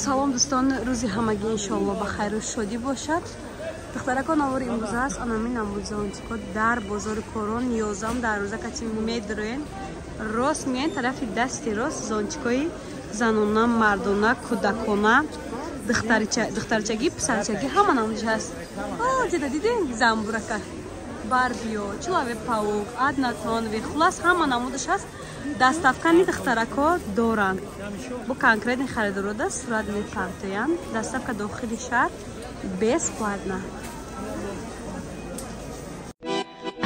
Салом, дӯстон, рӯзи ҳамагӣ иншоалло ба хайру шодӣ бошад. Духтарако, навори имрӯза аст анамин намуд зонтико дар бозори Корон 11 дар рӯза кати медроен, рост меоен, тарафи дасти рост зонтикои занона, мардона, кӯдакона, духтарчагӣ, писарчагӣ, ҳама намудиш ҳаст. Ҷида дидем, замбурака, барбиё, человек паук, однотонный, хулас, ҳама намудаш ҳаст. Доставкани духтарако доранд, бо конкретный харидорода сурат мепартоянд. Доставка дохили шаҳр бесплатно.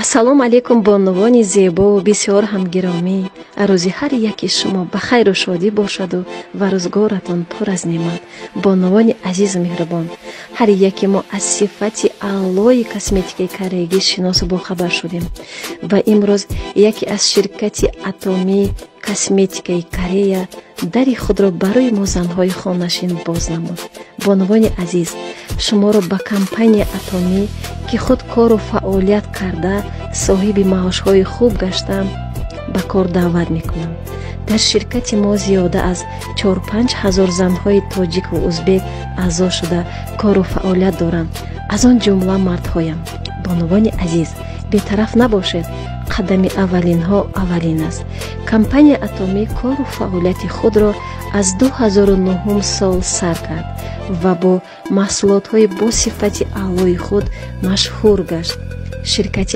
Ассалому алайкум, бонувони зебову бисёр ҳам гиромӣ. Рӯзи ҳар яки шумо ба хайру шодӣ бошаду ва рӯзгоратон пур аз неъмат. Бонувони азизу меҳрубон, ҳар яке мо аз сифати аълои косметикаи кореягӣ шиносу бохабар шудем ва имрӯз яке аз ширкати Атомӣ косметикаи Корея дари худро барои мо, занҳои хонашин, боз намуд. Бонувони азиз, шуморо ба компания Атомӣ, ки худ кору фаъолият карда, соҳиби маошҳои хуб гашта, ба кор даъват мекунам. Дар ширкати мо зиёда аз 4-5 ҳазор занҳои тоҷику узбек аъзо шуда, кору фаъолият доранд, аз он ҷумла мардҳоям. Бонувони азиз, бетараф набошед, қадами аввалинҳо аввалин аст. Компания Атомӣ кору фаъолияти худро аз 2009 сол сар кард ва бо маҳсулотҳои бо сифати аълои худ машҳур гашт. Ширкати